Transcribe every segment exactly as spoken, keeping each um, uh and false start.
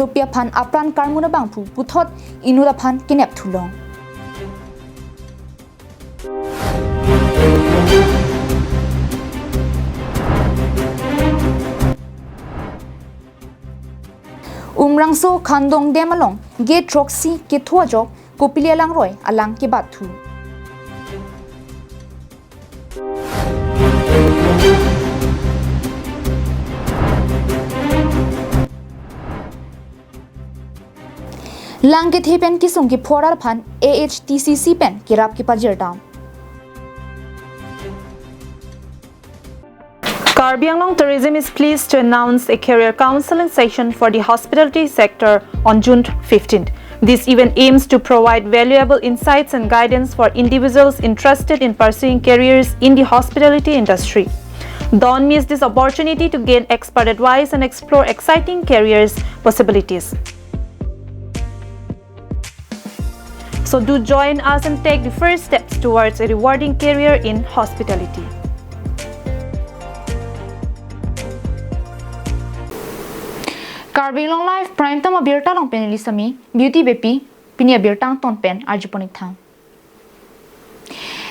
Sopi aphan apran karmun abangphu puthot inut aphan kenep thulong. Umrangso Khandong Dam along gate throksi ketho ajok Kopili Alangroi alang kebat thu. Lang kethe pen kesung kephor aphan A H T C C pen kerap kepajir dam. Karbi Anglong Tourism is pleased to announce a career counseling session for the hospitality sector on June fifteenth. This event aims to provide valuable insights and guidance for individuals interested in pursuing careers in the hospitality industry. Don't miss this opportunity to gain expert advice and explore exciting careers possibilities. So do join us and take the first steps towards a rewarding career in hospitality. Karbi Anglong Live Prime Time abirta along pen neli Sami, Beauty Beypi, pini abirta angton pen arjupon ik tha.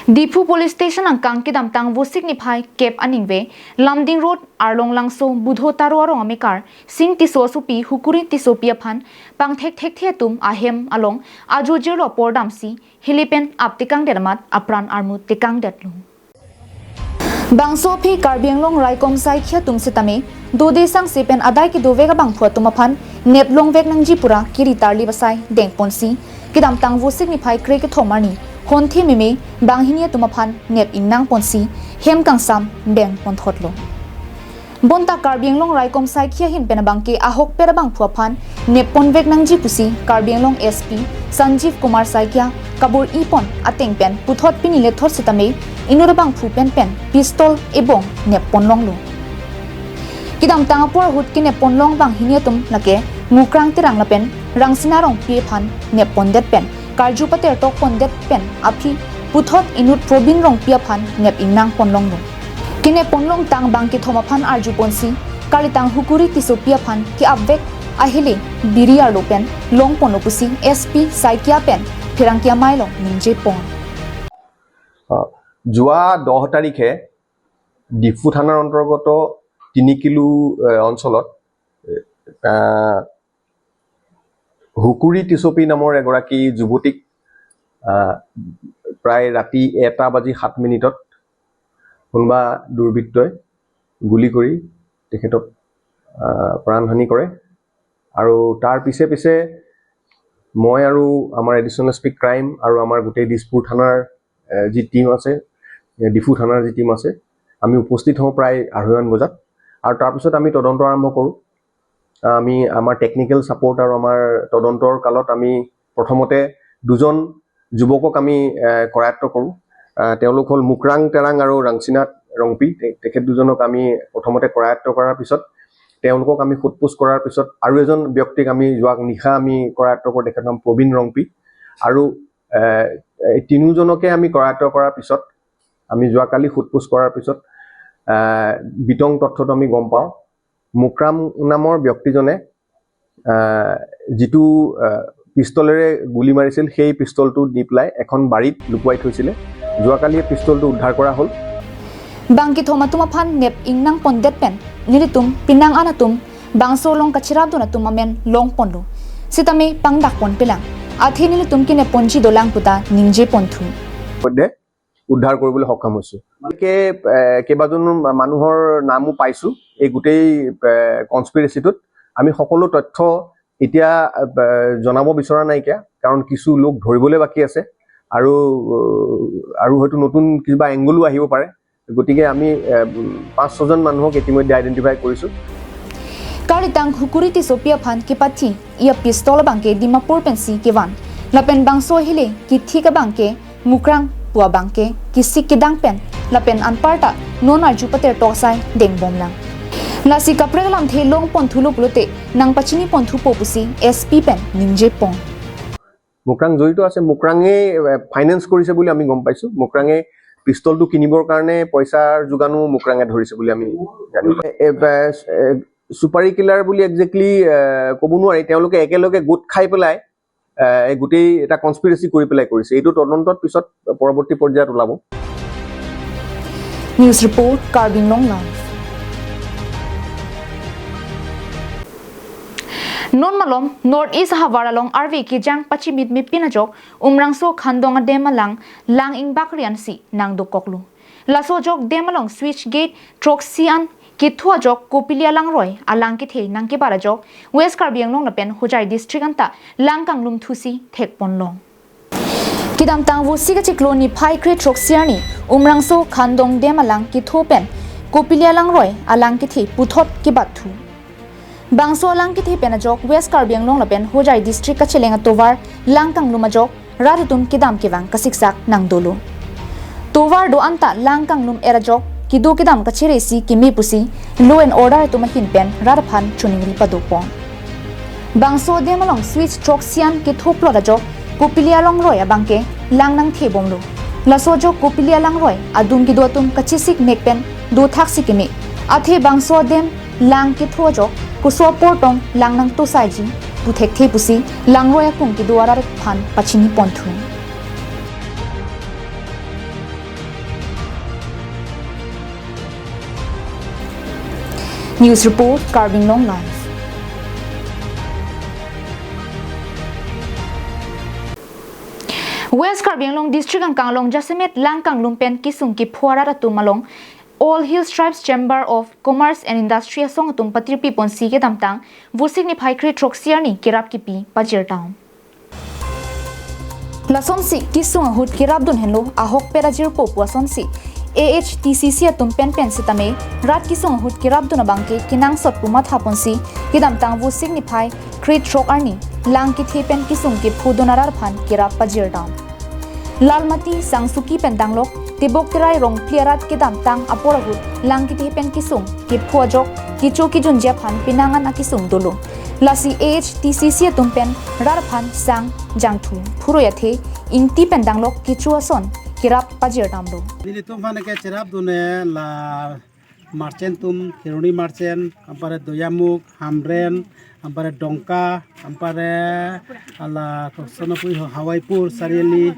Diphu Police Station angkang kedamtang Vosik niphai kep aningve, Lumding Road, Arlong Langso, Budho Taro arong amekar, Sing Tisso asopi, Hukuri Tissopi aphan pangthek thekthe atum ahem along ajo jirlo apor damsi, hili pen ap tekangdet amat apran armu tekangdetlo. Bangso aphi Karbi Anglong raikom saikhia atum sitame, dode sangse pen adai kedovek abangphu atum aphan nep longvek nangji pura kiri tarli basai dengponsi, kedamtang Vosik niphai kre kethom arni, honthe meme banghini atum aphan nep ingnangponsi, hem kangsam bengponthotlo. Bonta Karbi Anglong raikom saikhia ahin pen abangke ahokpet abangphu aphan nepponvek nangji pusi Karbi Anglong S P Sanjeev Kumar Saikia kabor-ipon ateng pen puthot pini lethot sitame inut abangphu pen pen pistol ebong nepponlonglo. Kedamtang apor ahut kenepponlong banghini atum lake Mukrang Terang lapen Rangsina Rongpi aphan neppondet pen karju patertokpondet pen aphi puthot inut Probin Rongpi aphan nep ingnangponlonglo. Kenepponlongtang bangkethom aphan arjuponsi, kalitang Hukuri Tissopi aphan ke-apvek ahele biri arlo pen longponlo pusi S P Saikia pen pherangke amei along ningjepon. আহ, যোৱা দহ তাৰিখে ডিফু থানাৰ অন্তৰ্গত তিনিকিলো, এ, অঞ্চলত, এ, আহ, হুকুৰি টিচপি নামৰ এগৰাকী যুৱতীক, আহ, প্ৰায় ৰাতি এটা বাজি সাত মিনিটত কোনোবা দুৰ্বৃত্তই গুলী কৰি তেখেতক, আহ, প্ৰাণহানি কৰে। আৰু তাৰ পিছে পিছে মই আৰু আমাৰ এডিশ্যনেল এছ পি ক্ৰাইম আৰু আমাৰ গোটেই দিছপুৰ থানাৰ, এ, যি টিম আছে, এ, ডিফু থানাৰ যি টিম আছে, আমি উপস্থিত হওঁ প্ৰায় আঢ়ৈমান বজাত। আৰু তাৰপিছত আমি তদন্ত আৰম্ভ কৰোঁ। আহ, আমি আমাৰ টেকনিকেল ছাপোৰ্ট আৰু আমাৰ তদন্তৰ কালত আমি প্ৰথমতে দুজন যুৱকক আমি, এ, কৰায়ত্ব কৰোঁ। আহ, তেওঁলোক হ'ল মুকৰাং তেৰাং আৰু ৰাংচিনাথ ৰংপি। তে-, তেখেত দুজনক আমি প্ৰথমতে কৰায়ত্ব কৰাৰ পিছত তেওঁলোকক আমি সোধ পোছ কৰাৰ পিছত আৰু এজন ব্যক্তিক আমি যোৱা নিশা আমি কৰায়ত্ব কৰোঁ, তেখেতৰ নাম প্ৰবীণ ৰংপি। আৰু, এ, এই তিনিওজনকে আমি কৰায়ত্ব কৰাৰ পিছত আমি যোৱাকালি সোধ পোছ কৰাৰ পিছত, এ, বিতং তথ্যটো আমি গম পাওঁ। মুকৰাং নামৰ ব্যক্তিজনে, আহ, যিটো, আহ, পিষ্টলেৰে গুলী মাৰিছিল, সেই পিষ্টলটো নি পেলাই এখন বাৰীত লুকুৱাই থৈছিলে। যোৱাকালি এই পিষ্টলটো উদ্ধাৰ কৰা হ'ল। Bangkethom atum aphan nep ingnangpondet pen nelitum penang an atum bangso along kachirapdun atum amen longponlo. Sitame pangdakponpelang. Athe nelitum kenepponji dolang puta ningjeponthu. সৈতে উদ্ধাৰ কৰিবলৈ সক্ষম হৈছোঁ। গতিকে, এ, কেইবাজনো মানুহৰ নামো পাইছোঁ এই গোটেই, এ, কনস্পিৰেচিটোত। আমি সকলো তথ্য এতিয়া, এ, জনাব বিচৰা নাইকিয়া, কাৰণ কিছু লোক ধৰিবলৈ বাকী আছে আৰু, আৰু হয়তো নতুন কিবা এংগলো আহিব পাৰে। গতিকে আমি, এ, পাঁচ ছজন মানুহক ইতিমধ্যে আইডেণ্টিফাই কৰিছোঁ। Kalitang Hukuri Tissopi aphan kepathi ia pistol abangke Dimapur pensi kevan. Lapen bangso ahele kethik abangke Mukrang pu abangke kesik kedang pen lapen anparta non arju patertok asai dengbomlang. Lasi kaprek alamthe longponthulo pulote nangpachiniponthupo pusi S P pen ningjepon. মুকৰাং জড়িত আছে, মুকৰাঙে, এ, ফাইনেন্স কৰিছে বুলি আমি গম পাইছোঁ। মুকৰাঙে পিষ্টলটো কিনিবৰ কাৰণে পইচাৰ যোগানো মুকৰাঙে ধৰিছে বুলি আমি জানিব পাৰি। এ, এ, এ, চুপাৰী কিলাৰ বুলি একজেক্টলি ক'ব নোৱাৰি। তেওঁলোকে একেলগে গোট খাই পেলাই আহ, এই গোটেই এটা কনস্পিৰেচি কৰি পেলাই কৰিছে। এইটো তদন্তৰ পিছত পৰৱৰ্তী পৰ্যায়ত ওলাব। News report, Karbi Anglong Live. Non malom North East havar along arve kejang pachimit mepin ajok Umrangso Khandong adem alang lang ingbak riansi nangdokoklo. Laso ajok dam along switch gate throksi an ketho ajok Kopili alangroi alang kethe nangkebat ajok West Karbi Anglong lapen Hojai district anta lang kanglum thusi thekponlong. Kedamtang Vosik achiklo niphai kre throksi arni Umrangso Khandong dam alang ketho pen Kopili alangroi alang kethe puthot kebat thu. Bangso alang kethe pen ajok West Karbi Anglong lapen Hojai district kacheleng atovar lang kanglum ajok rat atum kedam kevang kasiksak nangdolo. Tovar do-an ta lang kanglum er ajok kedo kedam kachere si keme pusi law and order atum ahin pen rat aphan choningri padopon. Bangso dam along switch throksi an ketho plot ajok Kopili alangroi abangke lang nangthebomlo. Laso ajok Kopili alangroi adung kedo atum kachesik mek pen dothak si keme. Athe bangso dam lang ketho ajok koso apor tong lang nangtosaiji pu thekthe pusi langroi akung kedo arat aphan pachiniponthu. News report, Karbi Anglong Live. West Karbi Anglong district angkang along jasemet lang kanglum pen kesung kepho arat atum along All Hills Tribes Chamber of Commerce and Industry asong atum patirpiponsi kedamtang Vosik niphai kre throksi arni kerap kepi pajirtam. Lasonsi kesung ahut kerapdun henlo ahokpet ajirpo pu asonsi A H T C C atum penpen sitame rat kesung ahut kerapdun abangke kenangsot pu mathaponsi kedamtang Vosik niphai kre throk arni lang kethe pen kesung kephodun arat aphan kerap pajirtam. Lalmati, Sangsuki pen danglok Tebok Terai Rongphli arat kedamtang apor ahut lang kethe pen kesung kepho ajok kecho kejunji aphan penang an akesung dolo. Lasi A H T C C atum pen rat aphan sang jangthu phuroi athe Ingti pen danglok kecho ason kerap pajirtamlo. Nelitum aphan ke cherapdun-e la merchant atum, Kheroni merchant, anpare Doyamukh, Hamren, anpare Dongka, anpare hala kosono pui ho Hawaipur, Sariali,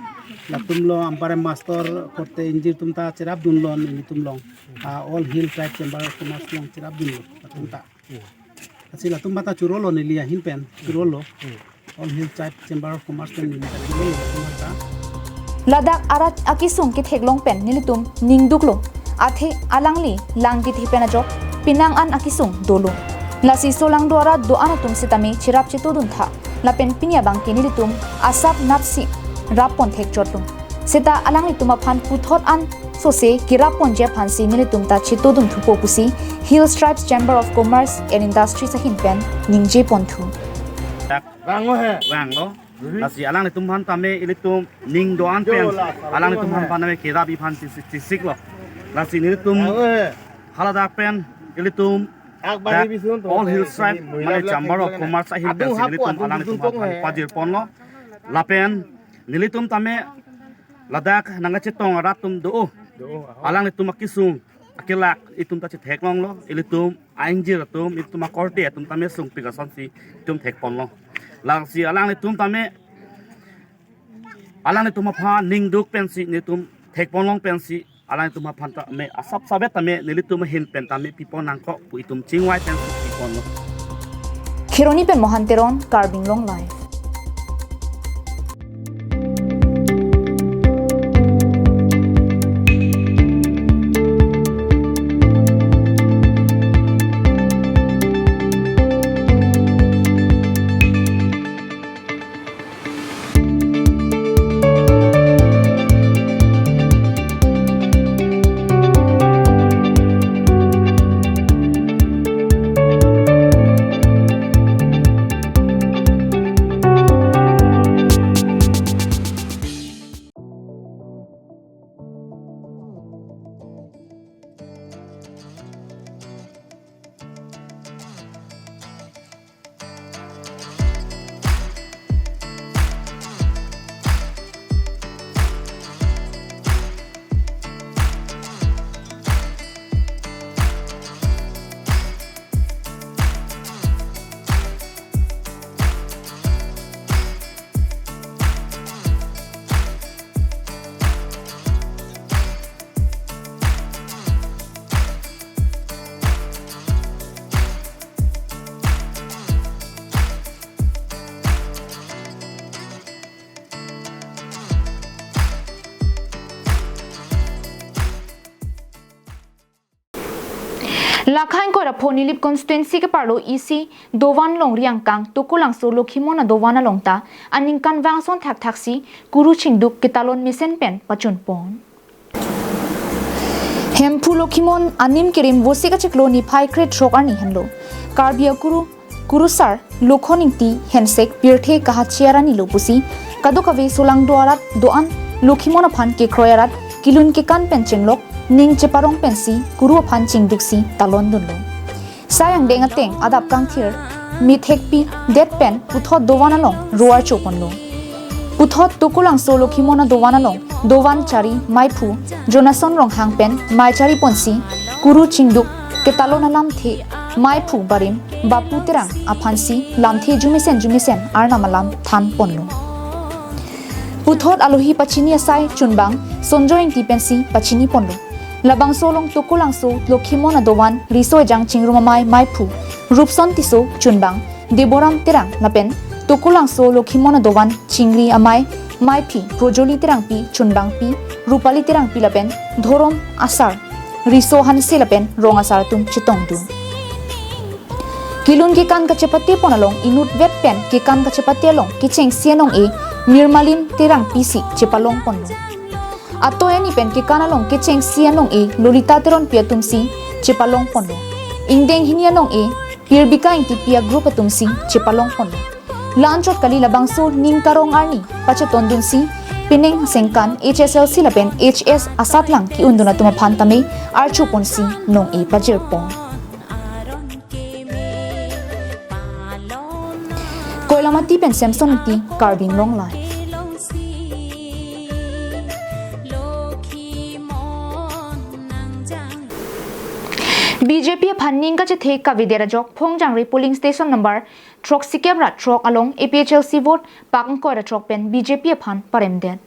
latumlo, anpare master korte ingjir atum ta cherapdunlo nelitum along. Ah, All Hill Tribe Chamber of Commerce along cherapdunlo latum ta. Lasi latum aphan ta churolo neli ahin pen, churolo. All Hill Tribe Chamber of Commerce pen neli ta churolo latum aphan ta. Ladak arat akesung ketheklong pen nelitum ningduklo. Athe alangli lang kethe pen ajok penang an akesung dolo. Lasi solangdo arat do-an atum sitame cherap chetoduntha. Lapen pini abangke nelitum asap napsi rappon thekchotlo. Seta alanglitum aphan puthot an sose kerapponji aphansi nelitum ta chetodunthupo pusi Hills Tribes Chamber of Commerce and Industries ahin pen ningjeponthu. Vanglo he. Vanglo. Lasi alanglitum aphan tame ilitum ning do-an pen alanglitum aphan tame kerap iphan chesik, chesiklo. Lasi nelitum haladak pen ilitum dak All Hills Tribe mane Chamber of Commerce ahin pensi nelitum alanglitum aphan pajirponlo. Lapen nelitum tame ladak nangkachetong arat atum do. Alanglitum akesung akelak itum ta chetheklonglo, ilitum aingjir atum, itum akorte atum tame sungpik asonsi itum thekponlo. Lasi alanglitum tame, alanglitum aphan ningduk pensi nelitum thekponlong pensi alanglitum aphan tame asap sabet tame nelitum ahin pen tame pipon nangkok pu itum chingvai pensi piponlo. Kheroni pen Mohan Teron, Karbi Anglong Live. Lakha ingkoi ra pho Nilip constituency keparlo isi dovan longri angkang Tokolangso Lokhimon adovan along ta aningkanvang ason thakthaksi kuru chingduk ketalon mesen pen pachunpon. Hemphu Lokhimon anim kerim Vosik achiklo niphai krethrok arni henlo Karbi akuru kurusar Lokhon Ingti hensek pirthe kahachi arni lo pusi kadokave solangdo arat do-an Lokhimon aphan kekroi arat kilun kekan pen chenglok ning cheparong pensi kuru aphan chingduksi talondunlo. Sai angdeng ateng adap kangthir mithekpi det pen puthot dovan along ro archoponlo. Puthot Tokolangso Lokhimon adovan along dovan chari maiphu Jonathan Ronghang pen mei chariponsi kuru chingduk ketalon alamthe maiphu barim Bapu Terang aphansi lamthe jumesen jumesen Arnam alam thanponlo. Puthot alohi pachini asai chunbang Sonjoy Ingti pensi pachiniponlo. Labangso along Tokolangso Lokhimon adovan riso ejang chingrum amei maiphu Rupson Tisso chunbang Deboram Terang lapen Tokolangso Lokhimon adovan chingri amei maiphi Projoli Terangpi chunbangpi Rupali Terangpi lapen dhorom asar Riso Hanse lapen rong asar atum chetongdun. Kilun kekan kachepatepon along inutvet pen kekan kachepate along kechengsi anong-e Mirmalim Terangpisi chepalongponlo. Ato eni pen kekan along kechengsi anong-e Lolita Teronpi atumsi chepalongponlo. Ingdeng hini anong-e Pirbika Ingtipi agroup atumsi chepalongponlo. La-anchot kali labangso ning karong arni pachetondunsi penang sengkan H S L C lapen H S asatlang ke-undun atum aphan tame archoponsi nong-e pajirpon. Koilamati pen Samson Ingti, Karbi Anglong Live. B J P aphan ning kachethe kavedet ajok Phongjangre polling station number throksikep ra throk along A P H L C vote pak ingkoi ra throk pen B J P aphan paremdet.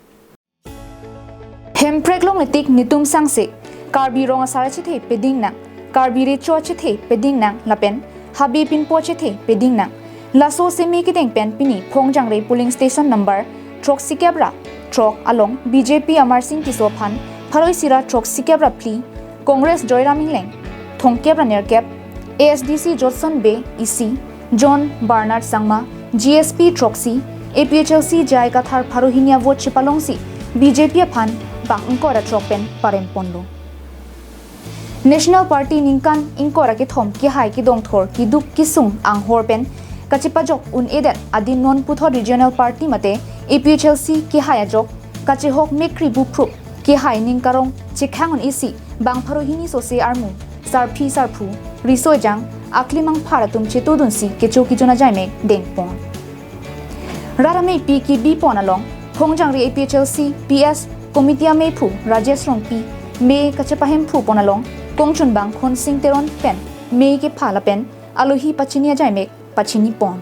Hemprek longle tik netum sangse, Karbi rong asar achethe peding nang, Karbi recho achethe peding nang lapen Habe pinpo achethe peding nang. Laso seme kedeng pen pini Phongjangre polling station number throksikep ra throk along B J P Amarsing Tisso aphan pharo isi ra throksikep ra phli, Congress Joyram Engleng thomkep ra nerkep, A S D C Jotson Bey isi, John Bernard Sangma, G S P throksi, A P H L C J I Kathar pharo hini avote chepalongsi B J P aphan pak ingkoi ra throk pen paremponlo. National Party ningkan ingkoi ra kethom kehai kedongthor keduk kesung anghor pen kachepajok un-edet adim non puthot Regional Party mate A P H L C kehai ajok kachehok mekri buprup kehai ning karong chekhang un-esi bang pharo hini sose armu sarpi sarpo riso ejang aklimang phar atum chetudunsi kecho kejun ajaimek dengpon. Rat ameipi kebipon along Phongjangre A P H L C P S Committee ameiphu Rajesh Rongpi mei kachepahemphupon along kongchunbang Khonsing Teron pen mei kepha lapen alohi pachini ajaimek pachinipon.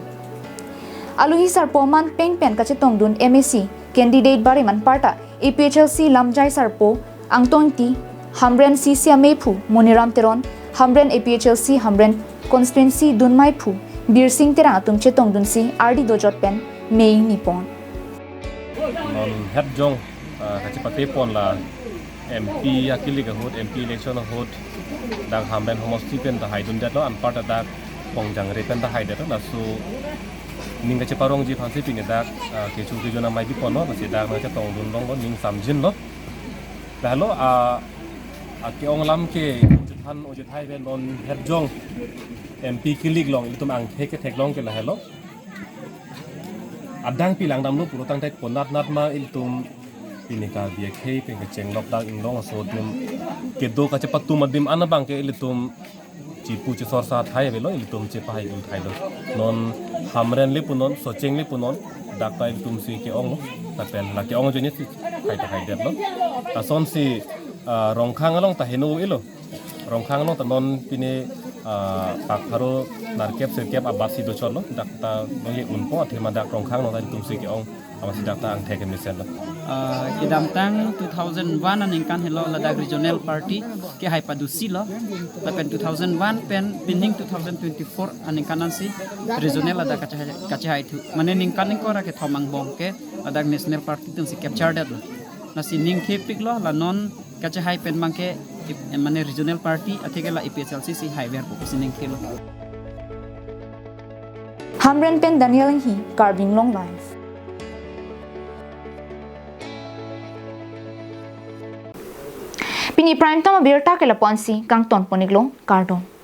Alohi sarpo aman peng pen kachetongdun M A C candidate barim anparta A P H L C lamjai sarpo Angtong Ingti, Hamren C C ameiphu Moniram Teron, Hamren A P H L C Hamren constituency dunmeiphu Birsing Terang atum chetongdunsi ardi dojot pen mei nipon. Non het jong, ah, kachepatepon la M P akilik ahut, M P election ahut, dak Hamren homosti pen ta haidundetlo, anparta dak Phongjangre pen ta haidetlo, laso ning kacheparongji aphansi pini dak, ah, kecho kejun amai biponlo, lasi dak nangchetongdun longlo, ning samjinlo. Lahelo, ah, ake-ong alam ke chethan ojethai pen non het jong M P kilik long, ilitum angthek ketheklong ke lahelo. Adang pilang damlo pulo tangte konat nat ma ilitum pini Karbi akhei pen kecheng lockdown inglong aso atum kedo kachepatum adim an abang ke ilitum chipu chesor sa thai avelo, ilitum chepahai un thailo. Non Hamren le punon, Socheng le punon, dak ta ilitum si ke-onglo, lapen la ke-ong ajoine si hai ta haidetlo. Lasonsi, ah, Rongkhang along ta heno ilo. Rongkhang along ta non pini, ah, pak pharo nerkep sirkep abatsi dochotlo, dak ta nonghe unpo, athema dak Rongkhang along ta ilitum si ke-ong, amatsi dak ta angthek kemesen lo. Ah, kedamtang two thousand one aningkan helo ladak regional party kehai padusilo. Lapen two thousand one pen pining two thousand twenty-four aningkan ansi regional ladak kachehai, kachehai thu. Mane ningkan ingkoi ra kethom angbong ke ladak national party atumsi capture detlo. Lasi ning khepiklo, la non kachehai pen abang ke Ip- eh, mane regional party atheke la A P H L C C hai verpo pusi ningkelo. Hamren pen Daniel Inghi, Karbi Anglong Live. Pini Prime Time abirta ke lapu-ansi kangton pon-iklo, kardom.